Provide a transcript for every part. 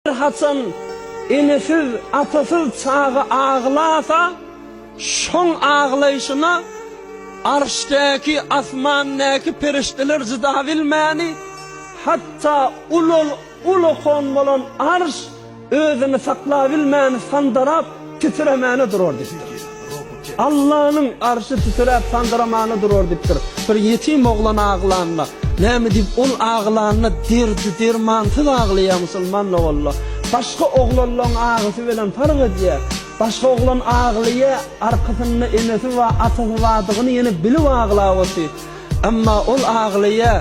Her haçan enesiz, atasyz çaga aglasa, şoň aglaýşyna Arşdäki, asmandäki perişdeler jydabilmäni, hatda ulal, ulakan bolan Arş özüni saklabilmäni sandyrap, titremäne durar diýipdir. Allanyň arşy titräp sandyramana durar diýipdir. Bir ýetim oglan aglanda, näme diýip ol aglanda derdi dermansyz aglaýar musulman walla. Başga oglanlaň agysy bilen parh edýär. Başga oglan aglaýar, arkasynda enesi bar, atasy bardygyny ýene bilip aglap otyr. Emma ol aglaýar,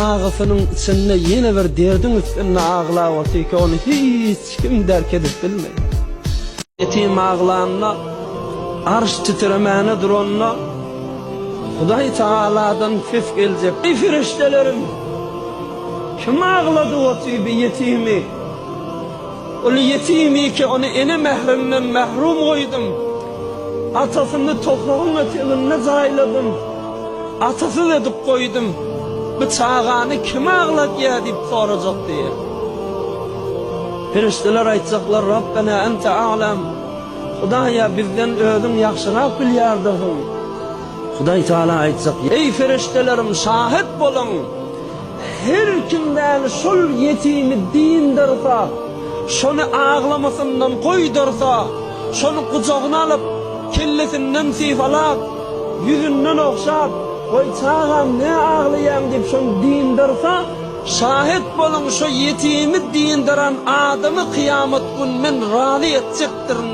agysynyň içinde ýene bir derdiň üstünde aglap otyrka ony hiç kim derk edip bilmeýär. Ýetim aglanda, arş titremäne duranda, Hudaý Tagaladan ses geljek, Eý perişdelerim! Kim agladyp otyr bi ýetimi? Ol ýetimiki ony ene mährinden mährum goýdum. Atasyny topragyň eteginde jaýladym. Atasyz edip goýdum. Bu çagany kim agladýar diýip sorajak diýýär. Perişdeler aýtjaklar, Rabbena ente a'lam. Hudaýa bizden özüň ýagşyrak bilýärdirsiň. Hudaý Tagala aýtjak, Eý perişdelerim şahyt boluň! Her kim däli şol ýetimi dyndyrsa, şony aglamasyndan goýdursa, şony gujagyna alyp, kellesinden sypalap, ýüzünden ogşap, Goý, çagam, nä aglaýaň diýip şony dyndyrsa, şahet boluň, şo ýetimi dyndyran adamy kyýamat gün men razy etjekdirin.